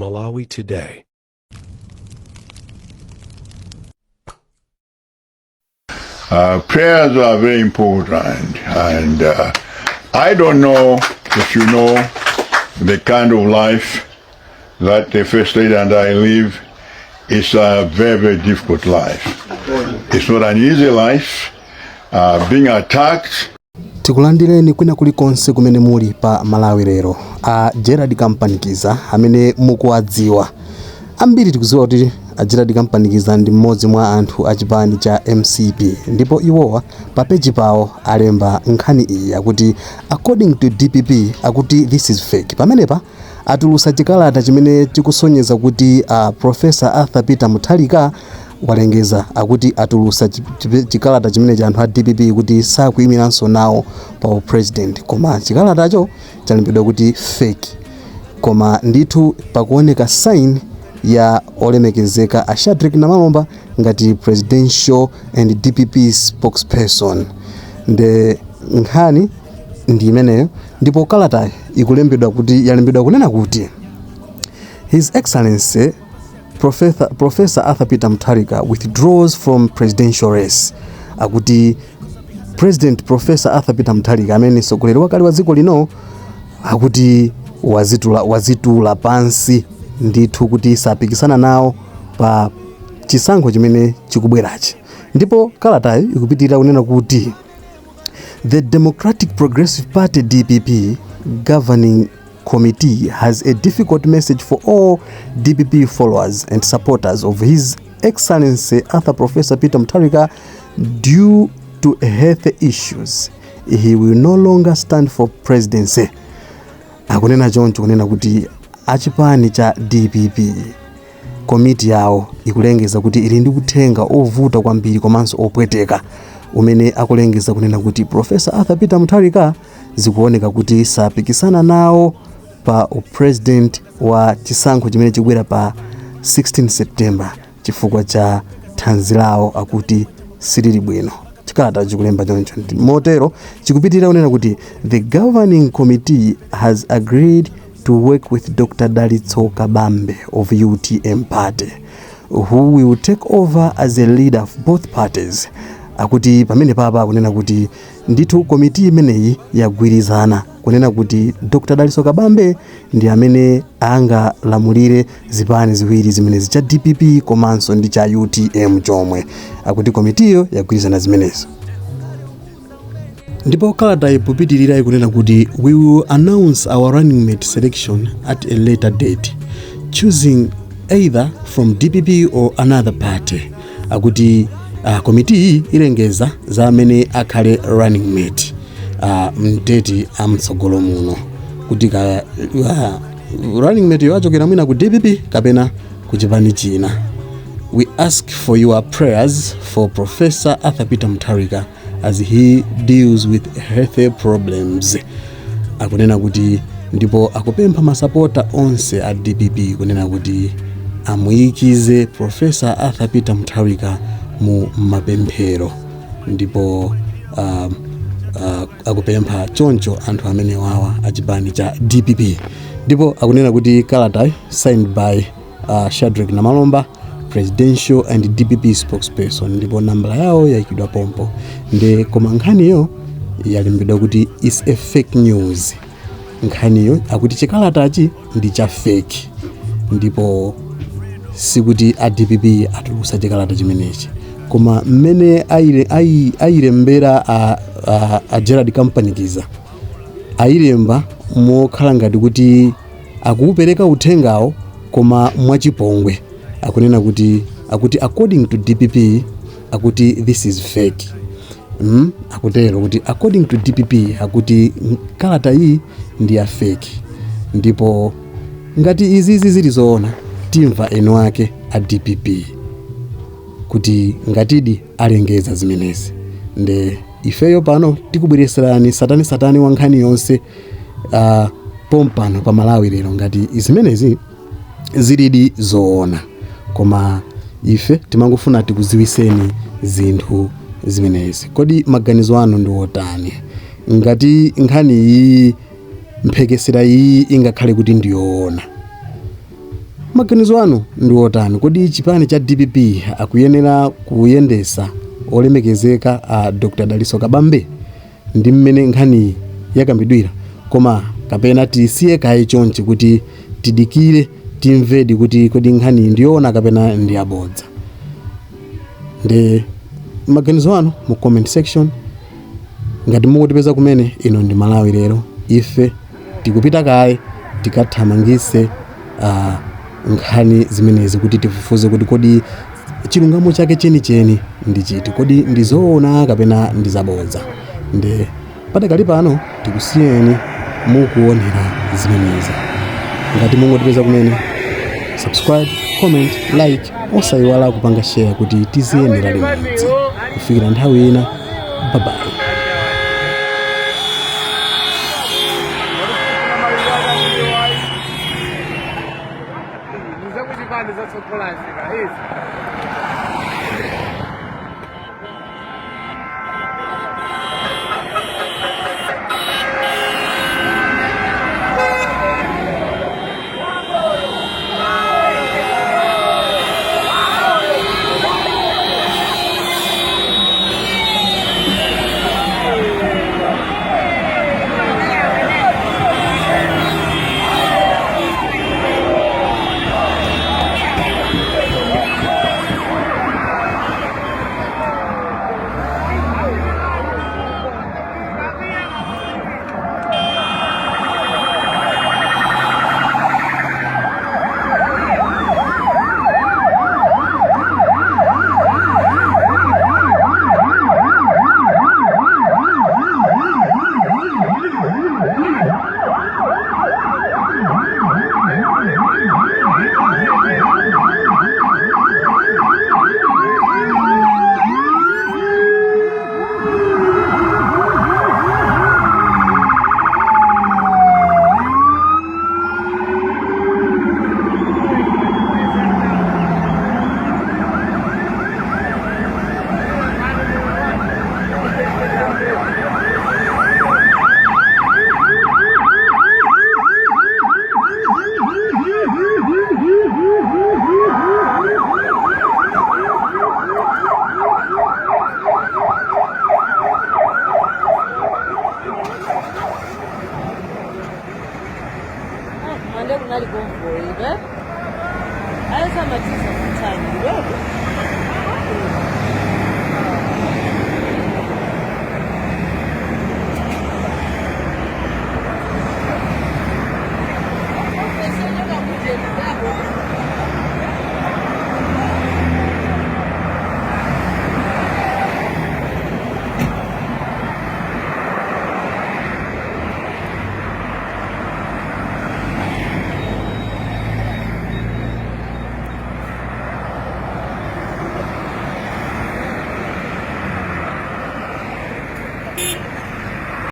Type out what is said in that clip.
Malawi Today. Prayers are very important, and I don't know if you know the kind of life that the First Lady and I live. It's a very, very difficult life. It's not an easy life. Being attacked. Tikulandireni kwina kulikonse kumene muli pa Malawi Lero. A Gerald Kampanikiza amene mukuwadziwa ambiri, tikudziwa kuti a Gerald Kampanikiza ndi mmodzi mwa anthu a chipani cha MCP, ndipo iwowa pa peji pawo alemba nkhani iyi, akuti according to DPP, akuti this is fake. Pamenepa atulusa chikalata chimene chikusonyeza kuti Professor Arthur Peter Mutharika walengeza, akuti atulusa chikalata chimene cha anthu a DPP kuti sakuyimiranso nawo pa president, koma chikalatacho chalembedwa kuti fake. Koma ndithu pakuoneka sign ya olemekezeka a Shadrack Namalomba ngati presidential and DPP spokesperson. Nde nkhani ndi imeneyo, ndipo kalatayi ikulembedwa kuti, yalembedwa kunena kuti His Excellency Professor Arthur Peter Mutharika withdraws from presidential race. Akuti President Professor Arthur Peter Mutharika, amene mtsogoleri wakale wa dziko lino, akuti wazitula pansi ndithu kuti sapikisana nawo pa chisankho chimene chikubwerachi. Ndipo kalatayi ikupitirira kunena kuti The Democratic Progressive Party, DPP, Governing Committee has a difficult message for all DPP followers and supporters of His Excellency Arthur Professor Peter Mutharika. Due to health issues, he will no longer stand for presidency. Akunena choncho kunena kuti achipani cha DPP, komiti yawo ikulengeza kuti ili ndi uthenga ovuta kwambiri komanso opweteka, umene akulengeza kunena kuti Professor Arthur Peter Mutharika zikuoneka kuti sapikisana nawo pa upresident wa chisankho chimene chikubwera pa 16 September chifukwa cha thanzi lawo akuti silili bwino. Chikalata chikulemba choncho. Motero chikupitirira kunena kuti the governing committee has agreed to work with Dr. Dalitso Kabambe of UTM Party, who will take over as a leader of both parties. Akuti pamene papa akunena kuti ndithu komiti imeneyi yagwirizana kunena kuti Dr. Dalitso Kabambe ndi amene angalamulire zipani ziwiri zimenezi, cha DPP komanso ndi cha UTM chomwe. Akuti komitiyo yagwirizana zimenezo. Ndipo kalata ikupitirira ikunena kuti we will announce our running mate selection at a later date, choosing either from DPP or another party. Akuti komiti iyi ilengeza za amene akhale running mate mdeti amtsogolo muno, kuti ka running mate yo achokera mwina ku DPP kapena ku chipani china. We ask for your prayers for Professor Arthur Peter Mutharika as he deals with health problems. Akunena kuti ndipo akupempha masapota onse a DPP kunena kuti amuyikize Professor Arthur Peter Mutharika mu mapemphero, ndipo akupempha choncho anthu amene wawa achipani cha DPP. Ndipo akunena kuti kalata signed by Shadrack Namalomba, presidential and DPP spokesperson, ndipo nambala yawo yayikidwa pompo. Nde koma nkhaniyo yalembedwa kuti is a fake news. Nkhaniyo akuti chikalatachi ndi cha fake, ndipo sikuti a DPP atulusa chikalata chimenechi, koma mmene ayilembera a Gerald Kampanikiza, ayilemba mokhala ngati kuti akuupereka uthengawo koma mwachipongwe. Akunena kuti, akuti according to DPP, akuti this is fake. Akutero kuti according to DPP, akuti kalata iyi ndi ya fake. Ndipo ngati izizi zili zoona, timva eni ake a DPP kuti ngatidi alengeza zimenezi. Nde ifeyo pano tikubwereserani satani satani wa nkhani yonse pompano pa Malawi Lero ngati zimenezi zilidi zoona. Koma ife timangofuna tikuziwiseni zinthu zimenezi. Kodi maganizo anu ndi otani? Ngati nkhani iyi, mphekesera iyi ingakhale kuti ndiyoona. Maganizo anu ndi otani? Kodi chipani cha DPP akuyenera kuyendesa olemekezeka a Dr Dalitso Kabambe ndi mmene nkhaniyi yakambidwira, koma kapena tisiye kaye chonchi kuti tidikire timvedi kuti kodi nkhaniyi ndiyoona kapena ndi yabodza? Ndi maganizo anu mu comment section. Ngati mukutipeza kumene, ino ndi Malawi Lero. Ife tikupita kaye tikathamangise nkhani zimenezi kuti tifufuze kuti kodi chilungamo chake chenicheni ndi chiti, kodi ndi zoona kapena ndi zabodza. Ndi padakali pano tikusiyeni mukuonera zimenezi. Ngati mungotipeza kumene, subscribe, comment, like, osayiwala kupanga share kuti tiziyendera limodzi kufikira nthawi ina. Bye bye. Zakuchipani zatsogolazi izi. Mwande kunali convoy, eh? Ayesa matiza kutani, wewe.